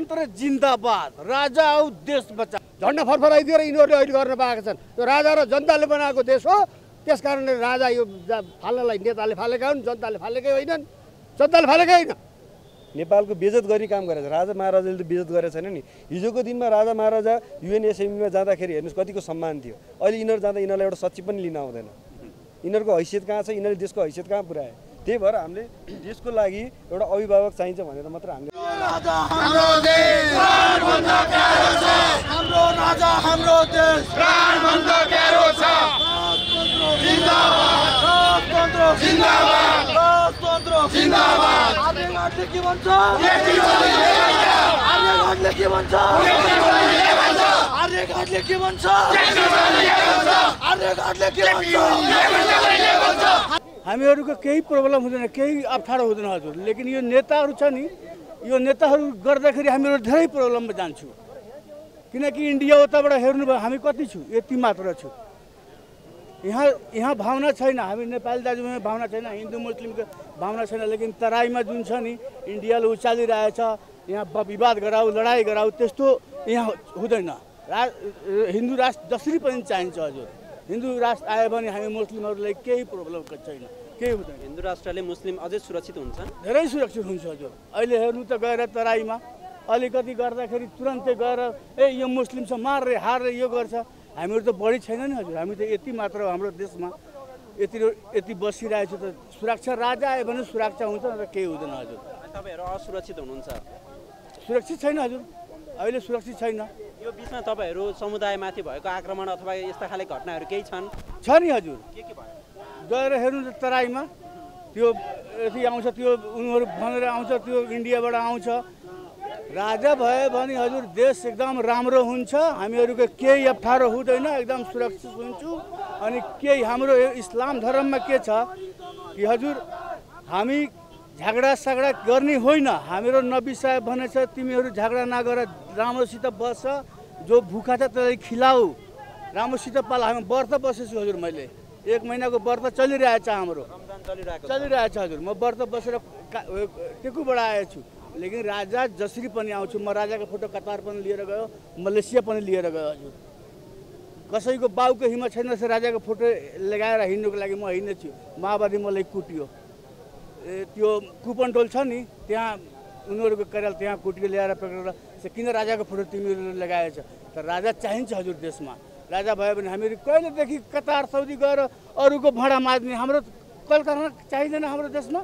राजतन्त्र जिन्दाबाद, राजा आऊ देश बचा। झन्डा फरफराइदिएर यिनीहरूले अहिले गर्न पाएका छन्। यो राजा र जनताले बनाएको देश हो, त्यस कारणले राजा यो फाल्नलाई नेताले फालेका हुन्, जनताले फालेकै होइनन्, जनताले फालेकै होइन। नेपालको बेइज्जत गर्ने काम गरेछ राजा महाराजाले, त बेइज्जत गरेको छैन नि। हिजोको दिनमा राजा महाराजा युएन एसेम्ब्लीमा जाँदाखेरि हेर्नुहोस् कतिको सम्मान थियो। अहिले यिनीहरू जाँदा यिनीहरूलाई एउटा सचिव पनि लिन आउँदैन। यिनीहरूको हैसियत कहाँ छ, यिनीहरूले देशको हैसियत कहाँ पुर्याए। त्यही भएर हामीले देशको लागि एउटा अभिभावक चाहिन्छ भनेर मात्र हामीले राजा हाम्रो देश प्राणभन्दा प्यारो छ, हाम्रो राजा हाम्रो देश प्राणभन्दा प्यारो छ। जिन्दाबाद राजतन्त्र, जिन्दाबाद राजतन्त्र, जिन्दाबाद। आर्यघाटले के भन्छ, आर्यघाटले के भन्छ, आर्यघाटले के भन्छ, आर्यघाटले के भन्छ। हामीहरूको केही प्रब्लम हुँदैन, केही अप्ठ्यारो हुँदैन हजुर। लेकिन यो नेताहरू छ नि, यो नेताहरू गर्दाखेरि हामीहरू धेरै प्रब्लममा जान्छौँ। किनकि इन्डिया उताबाट हेर्नुभयो हामी कति छु, यति मात्र छु। यहाँ भावना छैन, हामी नेपाली दाजुभाइमा भावना छैन, हिन्दू मुस्लिमको भावना छैन। लेकिन तराईमा जुन छ नि, इन्डियाले उचालिरहेछ, यहाँ विवाद गराऊ, लडाइँ गराऊ, त्यस्तो यहाँ हुँदैन। हिन्दू राष्ट्र जसरी पनि चाहिन्छ हजुर। हिन्दू राष्ट्र आयो भने हामी मुस्लिमहरूलाई केही प्रब्लम छैन, केही हुँदैन। हिन्दू राष्ट्रले मुस्लिम अझै सुरक्षित हुन्छन्, धेरै सुरक्षित हुन्छ हजुर। अहिले हेर्नु त गएर तराईमा अलिकति गर्दाखेरि तुरन्तै गएर यो मुस्लिम छ मार्रे हार्रे यो गर्छ। हामीहरू त बढी छैन नि हजुर, हामी त यति मात्र हाम्रो देशमा यति बसिरहेको छ। त सुरक्षा राजा आयो भने सुरक्षा हुन्छ, र केही हुँदैन हजुर। तपाईँहरू असुरक्षित हुनुहुन्छ? सुरक्षित छैन हजुर, अहिले सुरक्षित छैन। यो बिचमा तपाईँहरू समुदायमाथि भएको आक्रमण अथवा यस्ता खाले घटनाहरू केही छन्? छ नि हजुर, के भयो? गएर हेर्नु त तराईमा त्यो यति आउँछ, त्यो उनीहरू भनेर आउँछ, त्यो इन्डियाबाट आउँछ। राजा भयो भने हजुर देश एकदम राम्रो हुन्छ, हामीहरूको केही अप्ठ्यारो हुँदैन, एकदम सुरक्षित हुन्छौँ। अनि केही हाम्रो इस्लाम धर्ममा के छ कि हजुर हामी झगडा सगडा गर्ने होइन। हाम्रो नबी साहेब भनेछ तिमीहरू झगडा नगर, राम्रोसित बस, जो भुखा छ त्यसलाई खिलाऊ, राम्रोसित पाल। हामी व्रत बसेछु हजुर, मैले 1 महिनाको व्रत चलिरहेछ, हाम्रो चलिरहेछ हजुर। म व्रत बसेर टेकुबाट आएछु। लेकिन राजा जसरी पनि आउँछु, म राजाको फोटो कतार पनि लिएर गयो, मलेसिया पनि लिएर गयो हजुर। कसैको बाउको हिम्मत छैन राजाको फोटो लगाएर हिँड्नुको लागि म हिँड्नेछु। माओवादी मलाई कुट्यो, त्यो कुपनटोल छ नि त्यहाँ उनीहरूको कराल त्यहाँ कुट्यो, ल्याएर पक्रेर किन राजाको फोटो तिमीहरूले लगाएछ। तर राजा चाहिन्छ हजुर देशमा। राजा भयो भने हामीहरू कहिलेदेखि कतार सौदी गएर अरूको भाँडा माझ्ने, हाम्रो कलकारखाना चाहिँदैन हाम्रो देशमा।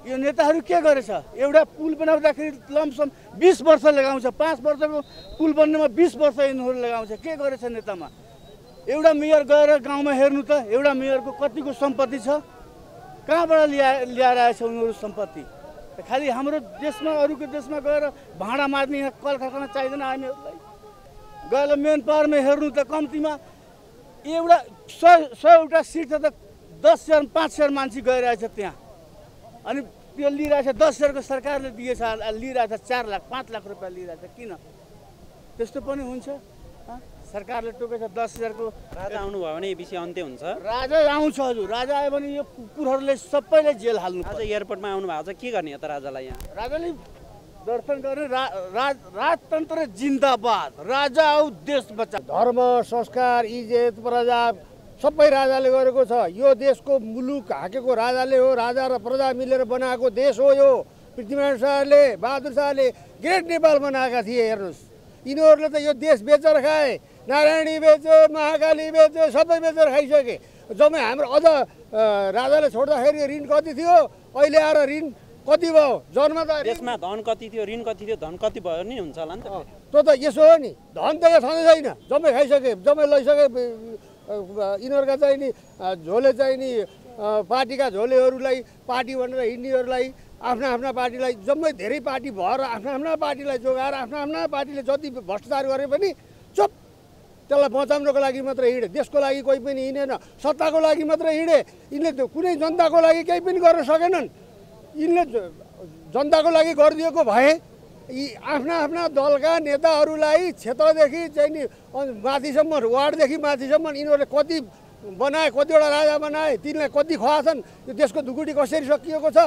यो नेताहरू के गरेछ, एउटा पुल बनाउँदाखेरि लमसम 20 वर्ष लगाउँछ, 5 वर्षको पुल बन्नेमा 20 वर्ष यिनीहरू लगाउँछ। के गरेछ नेतामा? एउटा मेयर गएर गाउँमा हेर्नु त, एउटा मेयरको कतिको सम्पत्ति छ, कहाँबाट ल्याएर आएछ उनीहरू सम्पत्ति। खालि हाम्रो देशमा अरूको देशमा गएर भाँडा माझ्ने, यहाँ कलकारखाना चाहिँदैन हामीहरूलाई। गएर मेन पावरमा हेर्नु त कम्तीमा एउटा 100 सिट छ त 10,000 5,000 मान्छे गइरहेछ त्यहाँ। अनि त्यो लिइरहेछ 10,000को सरकारले दिएछ, लिइरहेछ 4 लाख 5 लाख रुपियाँ लिइरहेछ। किन त्यस्तो पनि हुन्छ? सरकारले टोकेछ 10,000को। राजा आउनुभयो भने यो विषय अन्त्य हुन्छ? राजा आउँछ हजुर, राजा आयो भने यो कुकुरहरूले सबैले जेल हाल्नु। आज एयरपोर्टमा आउनु भएको छ, के गर्ने यता राजालाई? यहाँ राजाले दर्शन गर्ने, राजतन्त्र जिन्दाबाद, राजा आऊ देश बचा। धर्म संस्कार इज्जत प्रजा सबै राजाले गरेको छ। यो देशको मुलुक हाकेको राजाले हो, राजा र प्रजा मिलेर बनाएको देश हो यो। पृथ्वीनारायण शाहले, बहादुर शाहले ग्रेट नेपाल बनाएका थिए। हेर्नुहोस् यिनीहरूले त यो देश बेचेर खाए, नारायणी बेच्यो, महाकाली बेच्यो, सबै बेचेर खाइसके। जम्मै हाम्रो अझ राजाले छोड्दाखेरि ऋण कति थियो, अहिले आएर ऋण कति भयो? जन्मदा देशमा धन कति थियो, ऋण कति थियो, धन कति भयो नि हुन्छ होला नि त। त्यो त यसो हो नि, धन त यहाँ छँदै छैन, जम्मै खाइसके, जम्मै लैसके। यिनीहरूका चाहिँ नि झोले चाहिँ नि पार्टीका झोलेहरूलाई, पार्टी भनेर हिँड्नेहरूलाई, आफ्ना पार्टीलाई जम्मै धेरै पार्टी भएर आफ्ना पार्टीलाई जोगाएर आफ्ना पार्टीले जति भ्रष्टाचार गरे पनि चुप, त्यसलाई बचाउनको लागि मात्र हिँडे। देशको लागि कोही पनि हिँडेन, सत्ताको लागि मात्र हिँडे। यिनले कुनै जनताको लागि केही पनि गर्न सकेनन्। यिनले जनताको लागि गरिदिएको भए यी आफ्ना दलका नेताहरूलाई क्षेत्रदेखि चाहिँ नि माथिसम्म, वार्डदेखि माथिसम्म यिनीहरूले कति बनाए, कतिवटा राजा बनाए, तिनलाई कति खुवाछन्। यो देशको ढुकुटी कसरी सकिएको छ।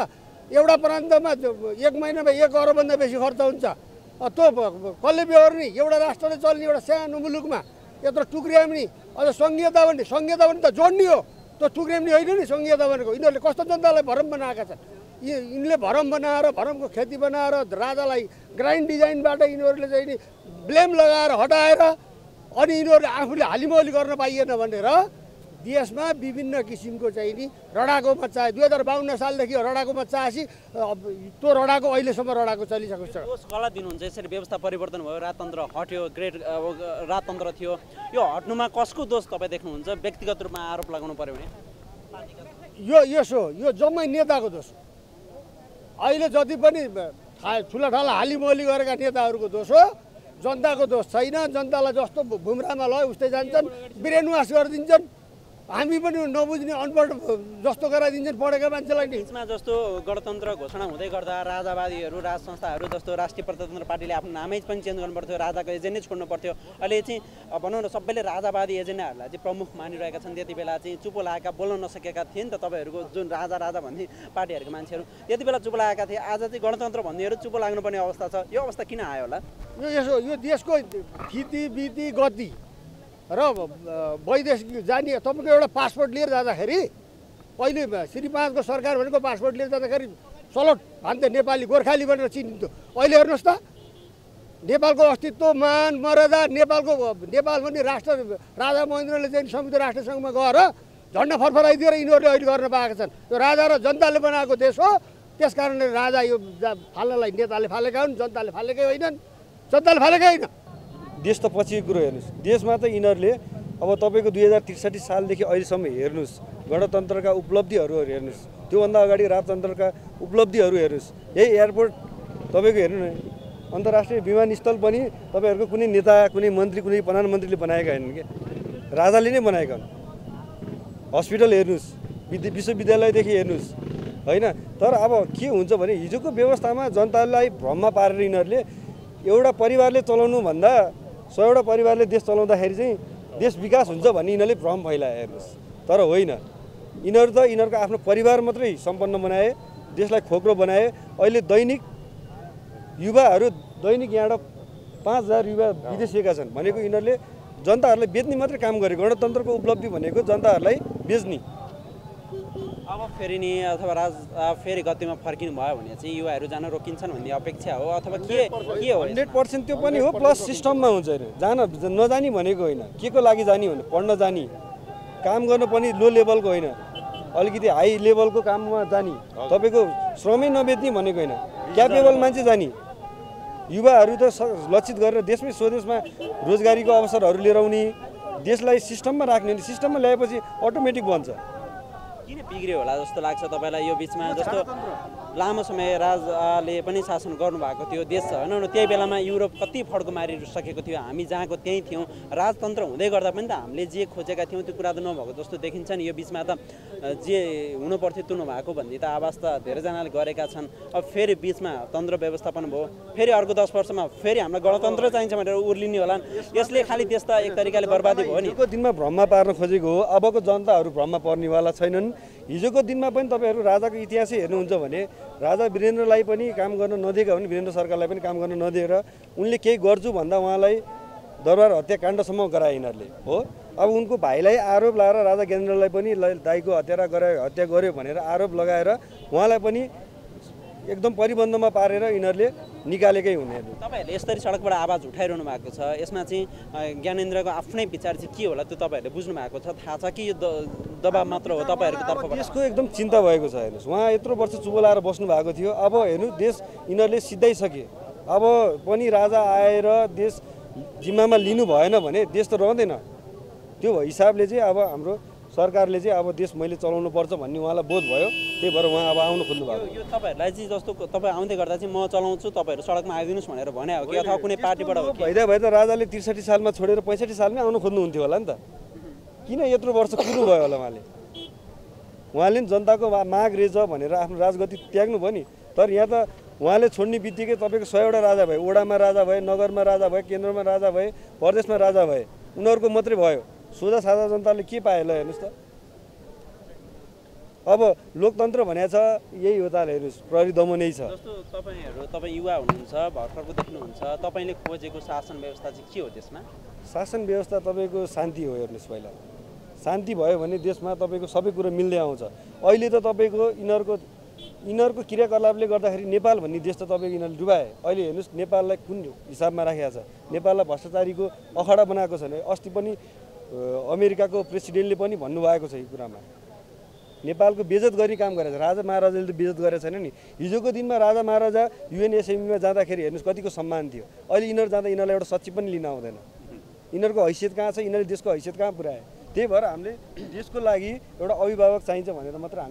एउटा प्रान्तमा 1 महिनामा 1 अरबभन्दा बेसी खर्च हुन्छ। त्यो कसले बेहोर्ने एउटा राष्ट्रले चल्ने एउटा सानो मुलुकमा यत्रो टुक्रियाम नि अझ सङ्घीयता पनि त जोड्ने हो त्यो टुक्रियाम नि होइन नि सङ्घीयता भनेको यिनीहरूले कस्तो जनतालाई भरम बनाएका छन् यिनले भरम बनाएर भरमको खेती बनाएर राजालाई ग्रान्ड डिजाइनबाट यिनीहरूले चाहिँ नि ब्लेम लगाएर हटाएर अनि यिनीहरूले आफूले हालिमौली गर्न पाइएन भनेर देशमा विभिन्न किसिमको चाहिँ नि रडाको मच्चा 2052 सालदेखि रडाको मच्चाएपछि त्यो रडाको अहिलेसम्म रडाको चलिसकेको छ। दोष कसलाई दिनुहुन्छ? यसरी व्यवस्था परिवर्तन भयो, राजतन्त्र हट्यो, ग्रेट राजतन्त्र थियो, यो हट्नुमा कसको दोष तपाईँ देख्नुहुन्छ? व्यक्तिगत रूपमा आरोप लगाउनु पर्यो भने यो जम्मै नेताको दोष। अहिले जति पनि ठुला हालिमौली गरेका नेताहरूको दोष हो, जनताको दोष छैन। जनतालाई जस्तो भुमरामा लय उस्तै जान्छन्, ब्रेन वास गरिदिन्छन्। हामी पनि नबुझ्ने अनपढ जस्तो गराइदिन्छन् पढेका मान्छेलाई नि। यसमा जस्तो गणतन्त्र घोषणा हुँदै गर्दा राजावादीहरू राज संस्थाहरू जस्तो राष्ट्रिय प्रजातन्त्र पार्टीले आफ्नो नामै पनि चेन्ज गर्नु पर्थ्यो, राजाको एजेन्ट नै छोड्नु पर्थ्यो। अहिले चाहिँ भनौँ न सबैले राजावादी एजेन्डाहरूलाई चाहिँ प्रमुख मानिरहेका छन्। त्यति बेला चाहिँ चुप लागेका बोल्न नसकेका थिए नि त तपाईँहरूको जुन राजा भन्ने पार्टीहरूको मान्छेहरू त्यति बेला चुप लागेका थिए। आज चाहिँ गणतन्त्र भन्नेहरू चुप लाग्नुपर्ने अवस्था छ। यो अवस्था किन आयो होला? यो देशको थिति गति र वैदेशिक जाने तपाईँको एउटा पासपोर्ट लिएर जाँदाखेरि पहिले श्री 5 को सरकार भनेको पासपोर्ट लिएर जाँदाखेरि सलोट भन्थे नेपाली गोर्खाली भनेर चिनिन्थ्यो। अहिले हेर्नुहोस् त नेपालको अस्तित्व मान मर्यादा नेपाल पनि राष्ट्र राजा महेन्द्रले चाहिँ संयुक्त राष्ट्रसङ्घमा गएर झन्डा फरफराइदिएर यिनीहरूले अहिले गर्न पाएका छन्। यो राजा र जनताले बनाएको देश हो, त्यस कारणले राजा यो फाल्नलाई नेताले फालेका हुन्, जनताले फालेकै होइनन्, जनताले फालेकै होइन। देश त पछिको कुरो हेर्नुहोस्, देशमा त यिनीहरूले अब तपाईँको 2063 सालदेखि अहिलेसम्म हेर्नुहोस् गणतन्त्रका उपलब्धिहरू हेर्नुहोस्, त्योभन्दा अगाडि राजतन्त्रका उपलब्धिहरू हेर्नुहोस्। यही एयरपोर्ट तपाईँको हेर्नु न, अन्तर्राष्ट्रिय विमानस्थल पनि तपाईँहरूको कुनै नेता कुनै मन्त्री कुनै प्रधानमन्त्रीले बनाएका होइनन् कि राजाले नै बनाएका हुन्। हस्पिटल हेर्नुहोस्, विश्वविद्यालयदेखि हेर्नुहोस् होइन। तर अब के हुन्छ भने हिजोको व्यवस्थामा जनतालाई भ्रममा पारेर यिनीहरूले एउटा परिवारले चलाउनु भन्दा 100वटा परिवारले देश चलाउँदाखेरि चाहिँ देश विकास हुन्छ भन्ने यिनीहरूले भ्रम फैलाए हेर्नुहोस्। तर होइन, यिनीहरू त यिनीहरूको आफ्नो परिवार मात्रै सम्पन्न बनाए, देशलाई खोक्रो बनाए। अहिले दैनिक यहाँबाट 5000 युवा विदेशिएका छन् भनेको यिनीहरूले जनताहरूलाई बेच्ने मात्रै काम गरे। गणतन्त्रको उपलब्धि भनेको जनताहरूलाई बेच्ने। अब फेरि नि अथवा फेरि गतिमा फर्किनु भयो भने चाहिँ युवाहरू जान रोकिन्छन् भन्ने अपेक्षा हो अथवा के हो? 100% त्यो पनि हो, प्लस सिस्टममा हुन्छ होइन। नजानी भनेको होइन, के को लागि जाने भने पढ्न जाने, काम गर्न पनि लो लेभलको होइन, अलिकति हाई लेभलको काममा जाने, तपाईँको श्रमै नबेच्ने भनेको होइन, क्यापेबल मान्छे जाने। युवाहरू त लक्षित गरेर देशमै स्वदेशमा रोजगारीको अवसरहरू लिएर आउने, देशलाई सिस्टममा राख्ने। सिस्टममा ल्याएपछि अटोमेटिक बन्छ। किन बिग्रियो होला जस्तो लाग्छ तपाईँलाई यो बिचमा? जस्तो लामो समय राजाले पनि शासन गर्नुभएको थियो देश होइन, त्यही बेलामा युरोप कति फड्को मारिसकेको थियो, हामी जहाँको त्यहीँ थियौँ। राजतन्त्र हुँदै गर्दा पनि त हामीले जे खोजेका थियौँ त्यो कुरा त नभएको जस्तो देखिन्छ नि। यो बिचमा त जे हुनुपर्थ्यो त्यो नभएको भन्ने त आवाज त धेरैजनाले गरेका छन्। अब फेरि बिचमा तन्त्र व्यवस्थापन भयो, फेरि अर्को 10 वर्षमा फेरि हामीलाई गणतन्त्र चाहिन्छ भनेर उर्लिने होला। यसले खालि देश त एक तरिकाले बर्बादी भयो नि। हिजोको दिनमा भ्रममा पार्न खोजेको हो, अबको जनताहरू भ्रममा पर्नेवाला छैनन्। हिजोको दिनमा पनि तपाईँहरू राजाको इतिहासै हेर्नुहुन्छ भने राजा वीरेन्द्रलाई पनि काम गर्न नदिएका हुन्, वीरेन्द्र सरकारलाई पनि काम गर्न नदिएर उनले केही गर्छु भन्दा उहाँलाई दरबार हत्याकाण्डसम्म गराए यिनीहरूले हो। अब उनको भाइलाई आरोप लगाएर राजा ज्ञानेन्द्रलाई पनि दाइको हत्या गर्यो भनेर आरोप लगाएर उहाँलाई पनि एकदम परिबन्धमा पारेर यिनीहरूले निकालेकै हुने। तपाईँहरूले यसरी सडकबाट आवाज उठाइरहनु भएको छ, यसमा चाहिँ ज्ञानेन्द्रको आफ्नै विचार चाहिँ के होला त्यो तपाईँहरूले बुझ्नु भएको छ? थाहा छ कि यो दबाब मात्र हो तपाईँहरूको तर्फबाट? यसको एकदम चिन्ता भएको छ। हेर्नुहोस्, उहाँ यत्रो वर्ष चुप लाएर बस्नु भएको थियो, अब हेर्नु देश यिनीहरूले सिधाइसके। अब पनि राजा आएर देश जिम्मामा लिनु भएन भने देश त रहँदैन। त्यो हिसाबले चाहिँ अब हाम्रो सरकारले चाहिँ अब देश मैले चलाउनु पर्छ भन्ने उहाँलाई बोध भयो, त्यही भएर उहाँ अब आउनु खोज्नु भएको। यो तपाईँहरूलाई चाहिँ जस्तो तपाईँ आउँदै गर्दा चाहिँ म चलाउँछु तपाईँहरू सडकमा आइदिनुहोस् भनेर भने हो कि अथवा कुनै पार्टीबाट हो? भइदा राजाले 63 सालमा छोडेर 65 सालमै आउनु खोज्नुहुन्थ्यो होला नि त। किन यत्रो वर्ष कुर्नु भयो होला उहाँले नि जनताको माग रेज भनेर आफ्नो राजगति त्याग्नु भयो नि। तर यहाँ त उहाँले छोड्ने बित्तिकै तपाईँको 100वटा राजा भए, ओडामा राजा भए, नगरमा राजा भए, केन्द्रमा राजा भए, प्रदेशमा राजा भए, उनीहरूको मात्रै भयो। सोझा साझा जनताले के पाए ल हेर्नुहोस् त। अब लोकतन्त्र भनेको छ यही हो त हेर्नुहोस्, प्रहरी दमनै छ। जस्तो तपाईँ युवा हुनुहुन्छ, भर्खरको देख्नुहुन्छ, तपाईँले खोजेको शासन व्यवस्था चाहिँ के हो त्यसमा? शासन व्यवस्था तपाईँको शान्ति हो। हेर्नुहोस्, पहिला शान्ति भयो भने देशमा तपाईँको सबै कुरो मिल्दै आउँछ। अहिले त तपाईँको यिनीहरूको क्रियाकलापले गर्दाखेरि नेपाल भन्ने देश त तपाईँको यिनीहरूले डुबाए। अहिले हेर्नुहोस् नेपाललाई कुन हिसाबमा राखेको छ, नेपाललाई भ्रष्टाचारीको अखडा बनाएको छ भने अस्ति पनि अमेरिकाको प्रेसिडेन्टले पनि भन्नुभएको छ यो कुरामा। नेपालको बेइज्जत गर्ने काम गरेछ राजा महाराजाले, त बेइज्जत गरेको छैन नि। हिजोको दिनमा राजा महाराजा युएन एसेम्ब्लीमा जाँदाखेरि हेर्नुहोस् कतिको सम्मान थियो। अहिले यिनीहरू जाँदा यिनीहरूलाई एउटा सचिव पनि लिन आउँदैन। यिनीहरूको हैसियत कहाँ छ, यिनीहरूले देशको हैसियत कहाँ पुऱ्याए। त्यही भएर हामीले देशको लागि एउटा अभिभावक चाहिन्छ भनेर मात्र हामीले